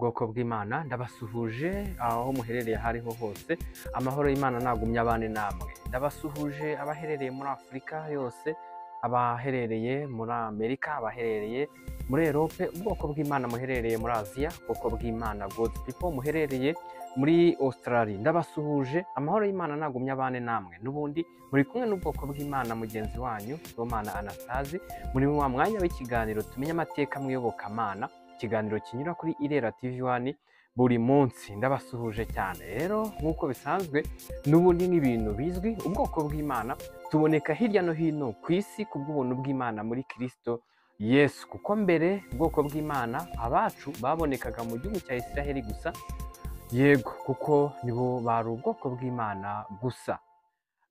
Bwoko bw'Imana, ndabasuhuje aho muherereye aho ariho hose. Amahoro y'Imana nagumye abane namwe. Ndabasuhuje abaherereye muri Afurika yose, abaherereye muri Amerika, abaherereye muri Erope, ubwoko bw'Imana muherereye muri Aziya, ubwoko bw'Imana, God's people muherereye muri Australia, ndabasuhuje. Amahoro y'Imana nagumye abane namwe. N'ubundi muri kumwe n'ubwoko bw'Imana mugenzi wanyu Sibomana Anastase, muri wa mwanya w'ikiganiro Tumenye Amateka mu Iyobokamana, ikiganiro kinyura kuri Irera TV 1 buri munsi. Ndabasuhuje cyane. Rero nk'uko bisanzwe, n'ubundi nk'ibintu bizwi, ubwoko bw'Imana tuboneka hirya no hino ku isi ku bw'ubuntu bw'Imana muri Kristo Yesu, kuko mbere ubwoko bw'Imana abacu babonekaga mu gihugu cya Isiraheli gusa. Yego, kuko nibo bari ubwoko bw'Imana gusa.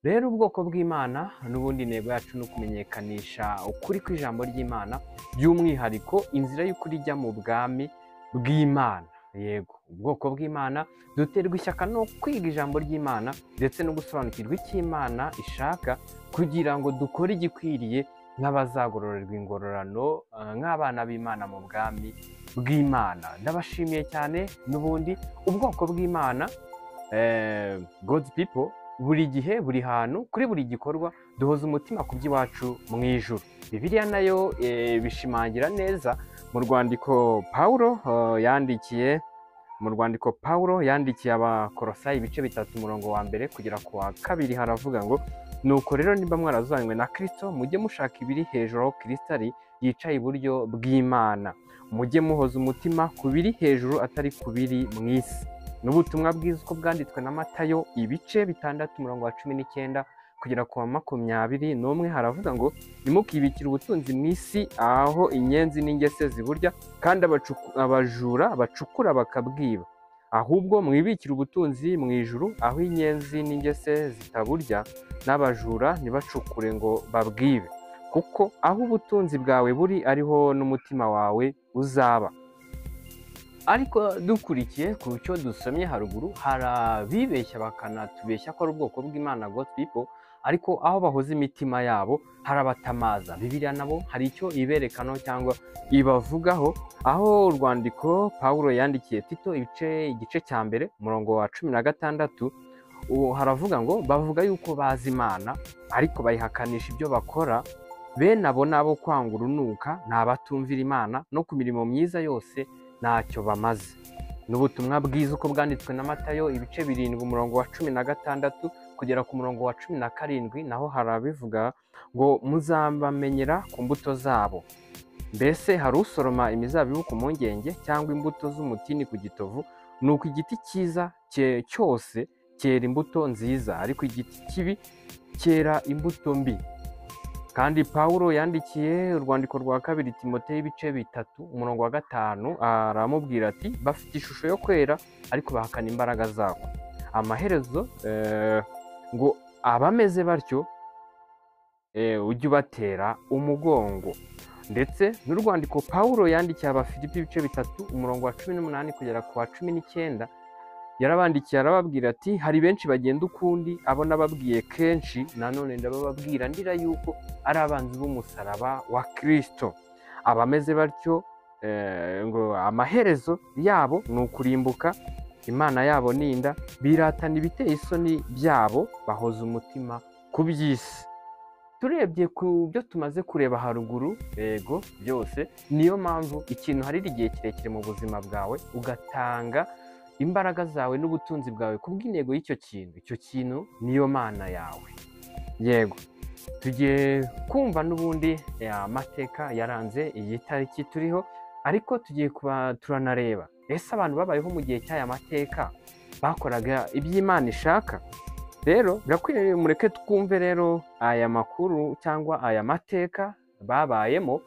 Rero ubwoko bw'Imana, n'ubundi intego yacu ni ukumenyekanisha ukuri kw'ijambo ry'Imana, by'umwihariko inzira y'ukuri ijya mu bwami bw'Imana. Yego, ubwoko bw'Imana duterwa ishyaka no kwiga ijambo ry'Imana ndetse no gusobanukirwa icyo Imana ishaka, kugira ngo dukore igikwiriye nk'abazagororerwa ingororano nk'abana b'Imana mu bwami bw'Imana. Ndabashimiye cyane. N'ubundi ubwoko bw'Imana, God's people, buri gihe, buri hantu, kuri buri gikorwa duhoza umutima ku by'iwacu mu ijuru. Bibiliya nayo bishimangira neza mu rwandiko Pawulo yandikiye Abakorosayi, ibice 3, umurongo wa 1 kugera ku wa 2, haravuga ngo: "Nuko rero niba mwarazanywe na Kristo, mujye mushaka ibiri hejuru aho Kristo ari yicaye iburyo bw'Imana. Mujye muhoza umutima ku biri hejuru, atari ku biri mu isi." N'ubutumwa bwiza uko bwanditswe na Matayo, ibice 6, umurongo wa 19 kugera ku wa 21, haravuga ngo: "Ntimukibikire ubutunzi mu isi, aho inyenzi n'ingese ziburya kandi abajura bacukura bakabwiba. Ahubwo mwibikire ubutunzi mu ijuru, aho inyenzi n'ingese zitaburya, n'abajura ntibacukure ngo babwibe. Kuko aho ubutunzi bwawe buri, ariho n'umutima wawe uzaba." Ariko dukurikiye ku cyo dusomye haruguru, hari abibeshya bakanatubeshya ko ari ubwoko bw'Imana, God people, ariko aho bahoza imitima yabo harabatamaza. Bibiliya nabo hari icyo iberekanaho cyangwa ibavugaho, aho urwandiko Pawulo yandikiye Tito, igice cya 1, umurongo wa 16, uwo haravuga ngo: "Bavuga yuko bazi Imana, ariko bayihakanisha ibyo bakora. Bene abo nabo kwanga urunuka, ni abatumvira Imana, no ku mirimo myiza yose ntacyo bamaze." N'ubutumwa bwiza uko bwanditswe na Matayo, ibice 7, umurongo wa 16 kugera ku murongo wa 17, naho harabivuga ngo: "Muzabamenyera ku mbuto zabo. Mbese hari usoroma imizabibu ku mpungenge, cyangwa imbuto z'umutini ku gitovu? Nuko igiti cyiza cyose cyera imbuto nziza, ariko igiti kibi cyera imbuto mbi." Kandi Pawulo yandikiye urwandiko rwa 2 Timoteyo, ibice 3, umurongo wa 5, aramubwira ati: "Bafite ishusho yo kwera, ariko bahakana imbaraga zako. Amaherezo ngo abameze batyo ujye ubatera umugongo." Ndetse n'urwandiko Pawulo yandikiye Abafilipi, ibice 3, umurongo wa 18 kugera ku wa 19, yarabandikiye arababwira ati: "Hari benshi bagenda ukundi, abo nababwiye kenshi, nanone ndabababwira ndira yuko ari abanzi b'umusaraba wa Kristo. Abameze batyo ngo amaherezo yabo ni ukurimbuka, Imana yabo ni inda, biratana ibiteye isoni byabo, bahoza umutima ku by'isi." Turebye ku byo tumaze kureba haruguru, yego byose, niyo mpamvu ikintu harira igihe kirekire mu buzima bwawe, ugatanga imbaraga zawe n'ubutunzi bwawe kubw'intego y'icyo kintu, icyo kintu niyo mana yawe. Yego, tugiye kumva n'ubundi amateka yaranze iyi tariki turiho, ariko tugiye kuba turanareba: ese abantu babayeho mu gihe cy'aya mateka bakoraga iby'Imana ishaka? Rero birakwiye mureke twumve rero aya makuru cyangwa aya mateka babayemo,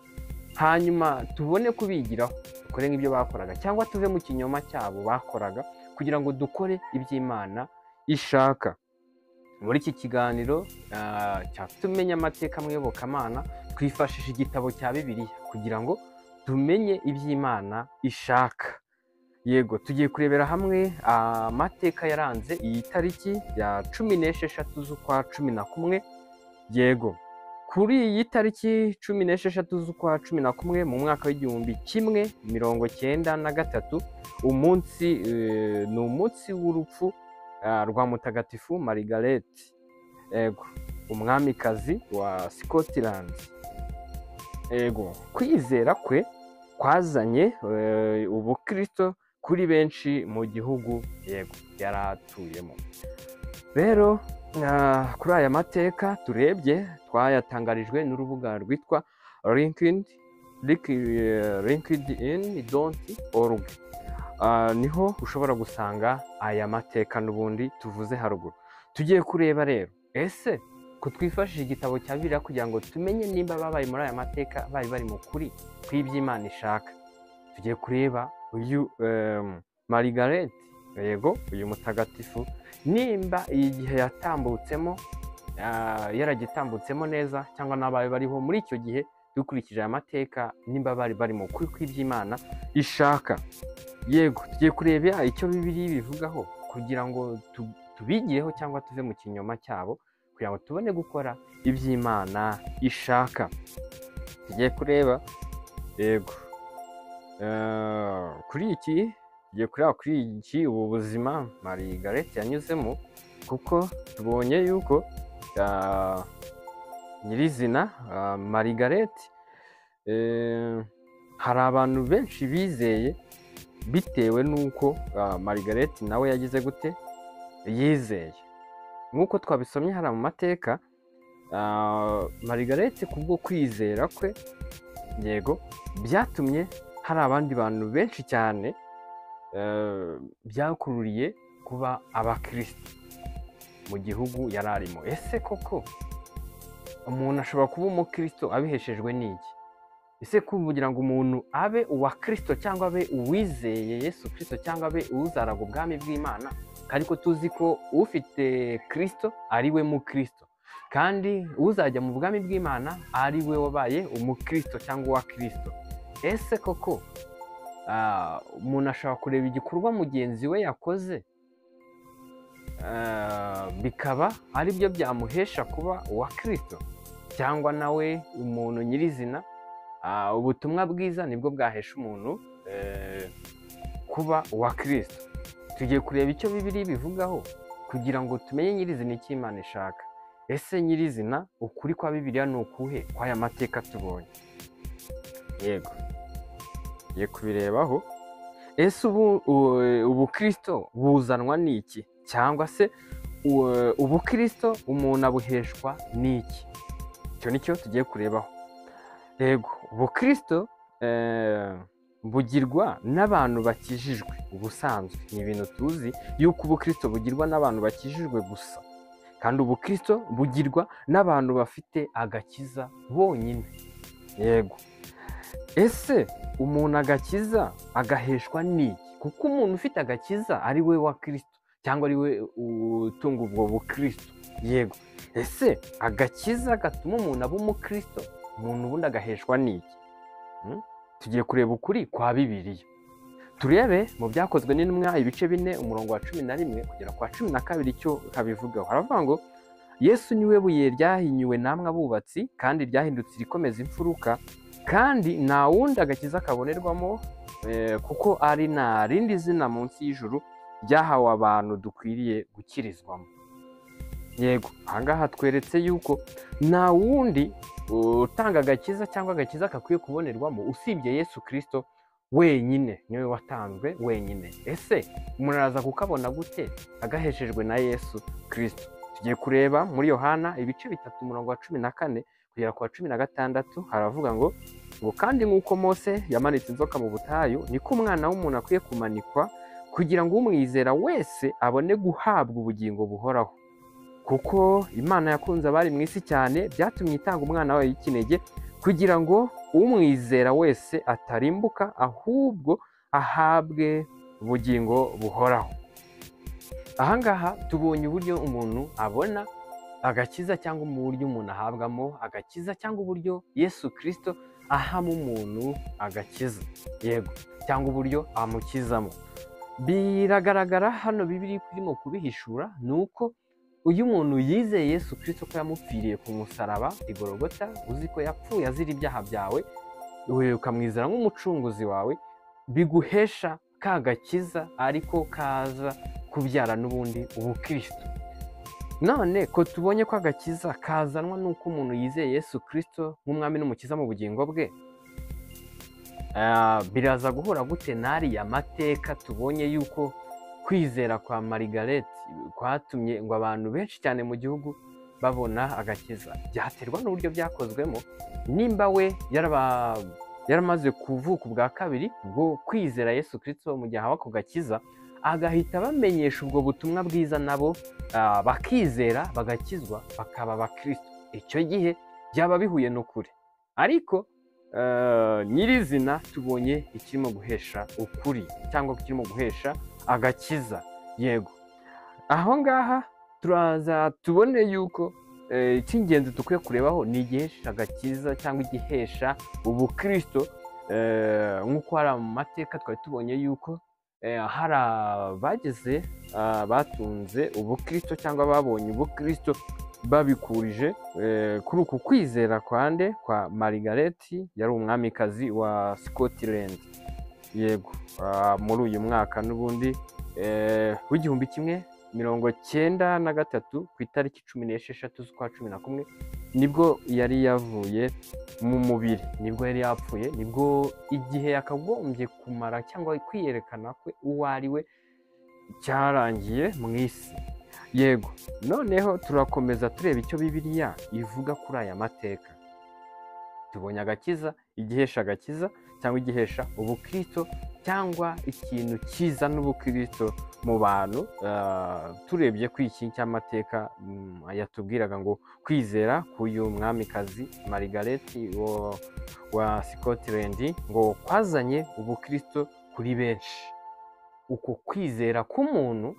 hanyuma tubone kubigiraho, dukore nk'ibyo bakoraga cyangwa tuve mu kinyoma cyabo bakoraga, kugira ngo dukore iby'Imana ishaka. Muri iki kiganiro cya Tumenye Amateka mu Iyobokamana, twifashisha igitabo cya Bibiliya kugira ngo tumenye iby'Imana ishaka. Yego, tugiye kurebera hamwe amateka yaranze iyi tariki ya 16 z'ukwa 11. Yego, Kuri iyi tariki 16 z'ukwa 11 mu mwaka w'1993, umunsi ni umunsi w'urupfu rwa Mutagatifu Margaret, yego, umwamikazi wa Scotland. Yego, kwizera kwe kwazanye ubukristo kuri benshi mu gihugu, yego, yari atuyemo. Rero kuri aya mateka turebye, twayatangarijwe n'urubuga rwitwa linkedin.org. Niho ushobora gusanga aya mateka n'ubundi tuvuze haruguru. Tugiye kureba rero, ese ko twifashisha igitabo cya Bibiliya kugira ngo tumenye nimba babaye muri aya mateka bari bari mu kuri kw'iby'Imana ishaka. Tugiye kureba uyu Margaret, yego, uyu mutagatifu, nimba iyi gihe yatambutsemo yaragitambutsemo neza, cyangwa n'abaye bariho muri icyo gihe dukurikije aya mateka, nimba bari bari mu kuri kw'iby'Imana ishaka. Yego, tugiye kureba icyo Bibiliya ibivugaho kugira ngo tubigireho cyangwa tuve mu kinyoma cyabo, kugira ngo tubone gukora iby'Imana ishaka. Tugiye kureba, yego, kuri iki tugiye kureba kuri iki ubu buzima Margaret yanyuzemo, kuko tubonye yuko nyirizina Margaret hari abantu benshi bizeye bitewe n'uko Margaret nawe yagize gute, yizeye. Nk'uko twabisomye hariya mu mateka, Margaret kubwo kwizera kwe, yego, byatumye hari abandi bantu benshi cyane byakururiye kuba abakristo mu gihugu yari arimo. Ese koko umuntu ashobora kuba umukristo abiheshejwe n'iki? Ese kugira ngo umuntu abe uwa Kristo cyangwa abe uwizeye Yesu Kristo cyangwa abe uzaraga ubwami bw'Imana, ariko tuzi ko ufite Kristo ari we mukristo, kandi uzajya mu bwami bw'Imana ari we wabaye umukristo cyangwa uwa Kristo. Ese koko umuntu ashobora kureba igikorwa mugenzi we yakoze bikaba ari byo byamuhesha kuba uwa Kristo, cyangwa nawe umuntu nyirizina ubutumwa bwiza nibwo bwahesha umuntu kuba uwa Kristo? Tugiye kureba icyo Bibiliya bivugaho kugira ngo tumenye nyirizina icyo Imana ishaka. Ese nyirizina ukuri kwa Bibiliya ni ukuhe kw'aya mateka tubonye? Yego, tugiye kubirebaho. Ese ubu ubukristo buzanwa n'iki, cyangwa se ubukristo umuntu abuheshwa n'iki? Icyo nicyo tugiye kurebaho. Yego, ubukristo bugirwa n'abantu bakijijwe. Ubusanzwe ni ibintu tuzi yuko ubukristo bugirwa n'abantu bakijijwe gusa, kandi ubukristo bugirwa n'abantu bafite agakiza bonyine. Yego, ese umuntu agakiza agaheshwa n'iki? Kuko umuntu ufite agakiza ari we wa Kristo cyangwa ari we utunga ubwo bukristo. Yego, ese agakiza gatuma umuntu aba umukristo, umuntu ubundi agaheshwa n'iki? Tugiye kureba ukuri kwa Bibiliya. Turebe mu Byakozwe n'Intumwa ibice 4 umurongo wa 11 kugera kwa 12 icyo kabivugaho. Haravuga ngo Yesu niwe buye ryahinyuwe namwe abubatsi, kandi ryahindutse irikomeza imfuruka, kandi nta wundi agakiza kabonerwamo, kuko ari nta rindi zina munsi y'ijuru ryahawe abantu dukwiriye gukirizwamo. Yego, ahangaha tweretse yuko nta wundi utanga agakiza cyangwa agakiza kakwiye kubonerwamo usibye Yesu Kristo wenyine, niwe watanzwe wenyine. Ese umuntu araza kukabona gute agaheshejwe na Yesu Kristo? Tugiye kureba muri Yohana ibice 3 umurongo wa 14 kugera ku wa 16, haravuga ngo kandi nk'uko Mose yamanitse inzoka mu butayu, niko umwana w'umuntu akwiye kumanikwa, kugira ngo umwizera wese abone guhabwa ubugingo buhoraho. Kuko Imana yakunze abari mu isi cyane, byatumye itanga umwana wayo w'ikinege, kugira ngo umwizera wese atarimbuka, ahubwo ahabwe ubugingo buhoraho. Ahangaha tubonye uburyo umuntu abona agakiza, cyangwa mu buryo umuntu ahabwamo agakiza, cyangwa uburyo Yesu Kristo ahamo umuntu agakiza, yego, cyangwa uburyo amukizamo. Biragaragara hano Bibiliya irimo kubihishura, ni uko Uyu muntu yizeye Yesu Kristo ko yamupfiriye ku musaraba i Golgotha, uzi ko yapfuye azira ibyaha byawe, ukamwizera nk'umucunguzi wawe, biguhesha ka gakiza ariko kaza kubyara n'ubundi ubukristo. None ko tubonye ko agakiza kazanwa n'uko umuntu yizeye Yesu Kristo nk'umwami n'umukiza mu bugingo bwe, biraza guhura gute n'ariya mateka tubonye yuko kwizera kwa Margaret kwatumye ngo abantu benshi cyane mu gihugu babona agakiza? Byaterwa n'uburyo byakozwemo. Nimba we yaramaze kuvuka ubwa kabiri bwo kwizera Yesu Kristo mu gihe ahawe ako gakiza, agahita bamenyesha ubwo butumwa bwiza nabo bakizera bagakizwa bakaba abakristo, icyo gihe byaba bihuye n'ukuri. Ariko nyirizina tubonye ikirimo guhesha ukuri cyangwa ikirimo guhesha agakiza. Yego, aho ngaha turaza tubone yuko icy'ingenzi dukwiye kurebaho ni igihesha agakiza cyangwa igihesha ubukristo. Nk'uko hari mu mateka twari tubonye yuko hari abageze batunze ubukristo cyangwa babonye ubukristo babikurije kuri uku kwizera kwande kwa Margaret, yari umwamikazi wa Scotland. Yego, muri uyu mwaka n'ubundi w'1993 ku itariki 16 z'ukwa 11 nibwo yari yavuye mu mubiri, nibwo yari yapfuye, nibwo igihe yakagombye kumara cyangwa kwiyerekana kwe uwo ari we cyarangiye mu isi. Yego, noneho turakomeza tureba icyo Bibiliya ivuga kuri aya mateka. Tubonye agakiza, igihesha agakiza cyangwa igihesha ubukristo cyangwa ikintu cyiza n'ubukristo mu bantu. Turebye ku iki cy'amateka yatubwiraga ngo kwizera k'uyu mwamikazi Margaret wa Scotland ngo kwazanye ubukristo kuri benshi. Uko kwizera k'umuntu,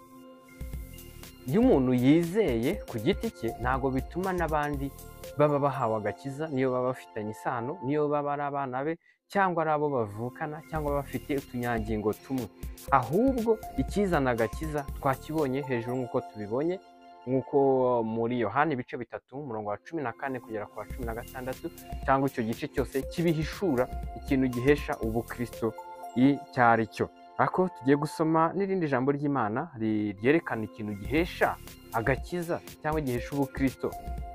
iyo umuntu yizeye ku giti cye ntabwo bituma n'abandi baba bahawe agakiza, niyo baba bafitanye isano, niyo baba ari abana be cyangwa ari abo bavukana cyangwa bafite utunyangingo tumwe. Ahubwo ikizana agakiza twakibonye hejuru nk'uko tubibonye, nk'uko muri Yohana ibice 3 umurongo wa 14 kugera ku wa 16, cyangwa icyo gice cyose kibihishura ikintu gihesha ubukristo icyo ari cyo. Ariko tugiye gusoma n'irindi jambo ry'Imana ryerekana ikintu gihesha agakiza cyangwa gihesha ubukristo,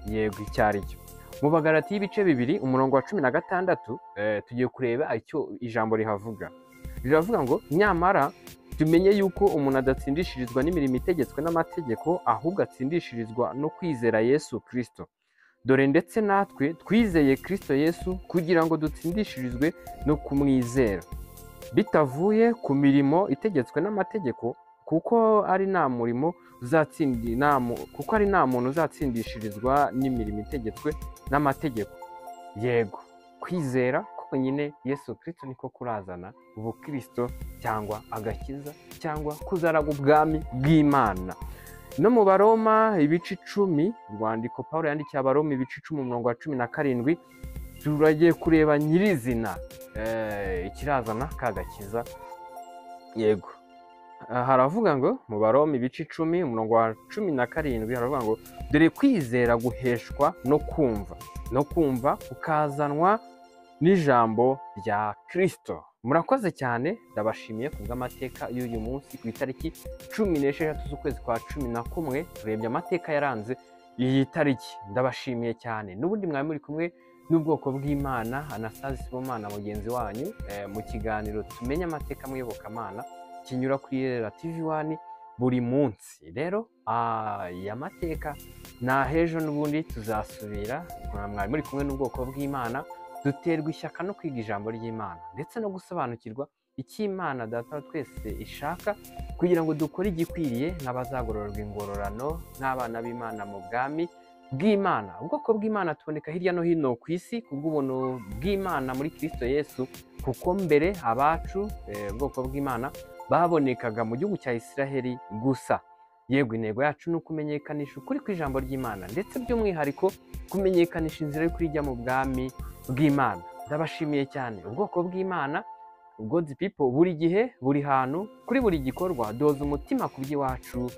yego icyo ari cyo. Mu Bagalatiya ibice 2 umurongo wa 16 tugiye kureba icyo ijambo rihavuga. Riravuga ngo nyamara tumenye yuko umuntu adatsindishirizwa n'imirimo itegetswe n'amategeko, ahubwo atsindishirizwa no kwizera Yesu Kristo. Dore ndetse natwe twizeye Kristo Yesu kugira ngo dutsindishirizwe no kumwizera, bitavuye ku mirimo itegetswe n'amategeko, kuko ari nta murimo kuko ari nta muntu uzatsindishirizwa n'imirimo itegetswe n'amategeko. Yego, kwizera konyine Yesu Kristo niko kurazana ubukristo cyangwa agakiza cyangwa kuzaraga ubwami bw'Imana. No mu Baroma ibice 10, urwandiko Paulo yandikiye Abaroma ibice 10 umurongo wa 17, turagiye kureba nyirizina ikirazana kagakiza. Yego, haravuga ngo mu Baroma ibice 10 umurongo wa 17 haravuga ngo dore kwizera guheshwa no kumva, no kumva kukazanwa n'ijambo rya Kristo. Murakoze cyane, ndabashimiye kubw'amateka y'uyu munsi ku itariki 16 z'ukwezi kwa 11. Turebye amateka yaranze iyi tariki, ndabashimiye cyane. N'ubundi mwari muri kumwe n'ubwoko bw'Imana, Anastase Sibomana mugenzi wanyu, mu kiganiro tumenye amateka muyobokamana kinyura kuri Irera TV 1 buri munsi. Rero aya mateka na hejo n'ubundi tuzasubira. Mwari muri kumwe n'ubwoko bw'Imana, duterwa ishyaka no kwiga ijambo ry'Imana ndetse no gusobanukirwa icyo Imana Data wa twese ishaka kugira ngo dukore igikwiriye nk'abazagororerwa ingororano nk'abana b'Imana mu bwami bw'Imana. Ubwoko bw'Imana tuboneka hirya no hino ku isi kubw'ubuntu bw'Imana muri Kristo Yesu, kuko mbere abacu ubwoko bw'Imana babonekaga mu gihugu cya Isiraheli gusa. Yego, intego yacu ni ukumenyekanisha ukuri kw'ijambo ry'Imana ndetse by'umwihariko kumenyekanisha inzira yo kujya mu bwami bw'Imana. Ndabashimiye cyane ubwoko bw'Imana, God's people, buri gihe buri hantu kuri buri gikorwa doza umutima ku by'iwacu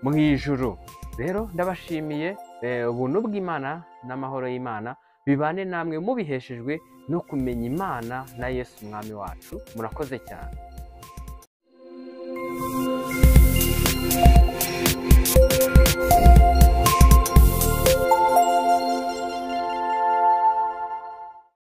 mu ijuru. Rero ndabashimiye, ubuntu bw'Imana n'amahoro y'Imana bibane namwe mubiheshejwe no kumenya Imana na Yesu Umwami wacu. Murakoze cyane.